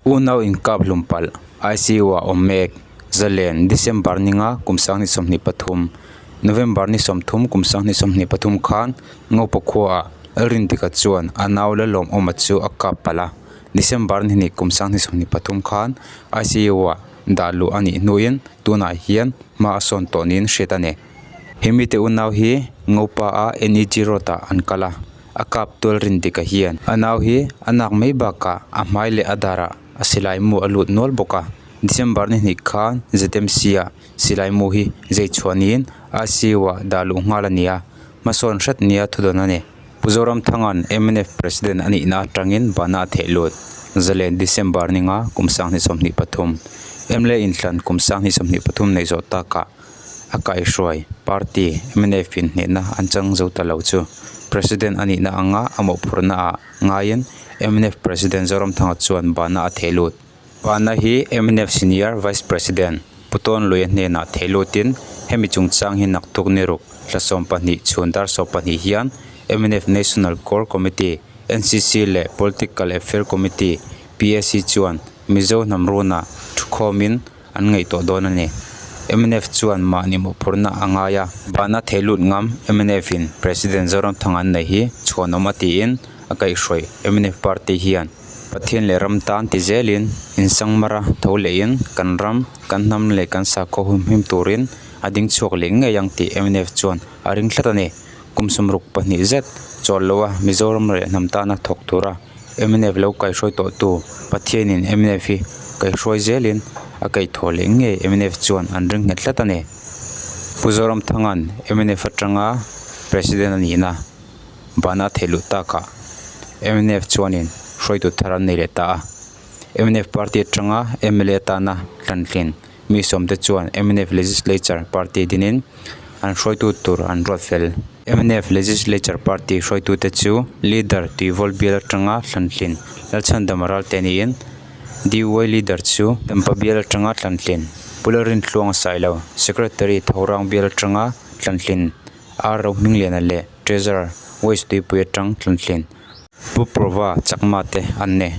Unau inkap hlum palh, ICU-ah awm mek, Zalen, December ni nga kum 2023, November ni 30 kum 2023 khan Ngopa khuaah Lalrindika chuan a nau Lalawmawma chu a kap palh a, December ni hnih kum 2023 khan ICU-ah dah luh a nih hnuin tunah hian hma a sawn tawh niin hriat a ni. He mite unau hi Ngopa-a NEG Road-ah an kal a. A kap tual Rindika hian a nau hi a nak mai bakah a hmai leh a darah a silai mu a lut nual bawk a. December ni hnih khan ZMC ah silai mu hi zai chhuah niin ICU ah dah luh nghal a ni a, hmasawn hret nia thudawn a ni. Pu Zoramthanga'n mnf President a nihna atangin bana a theh lut. Zalen December ni nga kum 2023 mla inthlan kum 2023 neih zawh takah A kaihhruai party mnf in hnehna an chang zo ta lo chu President a nihna anga a mawhphurhna ah ngaiin mnf President Zoramthanga chuan bana a theh lut. Bana hi mnf Senior Vice President Pu Tawnluia hnenah theh lutin hemi chungchang hi naktuk ni ruk thla 12 chhun dar 12 hian mnf National Core Committee, NCC, leh Political Affair Committee, PAC, chuan Mizo hnam runah thukhawmin an ngaihtuah dawn a ni. Mnf chuan mahni mawhphurhna a ngai a, bana thei lut ngam mnf in President Zoramthanga an nei hi chhuanawm a tiin a kaihhruai mnf party hian Pathian leh ram tan ti zelin insangmara tho lehin kan ram, kan hnam leh kan sakhaw humhim turin a ding chhuak leh ngei ang tih mnf chuan a ring tlat a ni. Kum 62 zet chawl loa Mizoram leh hnam tana thawk tura mnf lo kaihhruai tawhtu Pathianin mnf hi kaihhruai zelin a kaihthawh leh ngei mnf chuan an ring nghet tlat a ni. Pu Zoramthanga'n mnf atanga President a nihna bana a theih luh takah mnf chuanin hruaitu thar an nei leh ta a. Mnf party atanga mla atana hlantlin mi sawmte chuan mnf Legislature party dinin an hruaitu tur an ruat fel. Mnf Legislature Party hruaitute chu Leader Tuivawl bial atanga thlantlin Lalchhandama Ralte niin Dy Leader chu Dampa bial atanga thlantlin Pu Lalrintluanga Sailo, Secretary Thorang bial atanga thlantlin R Rohmingliana leh Treasurer West Tuipui atang thlantlin Pu Prova Chakma te an ni.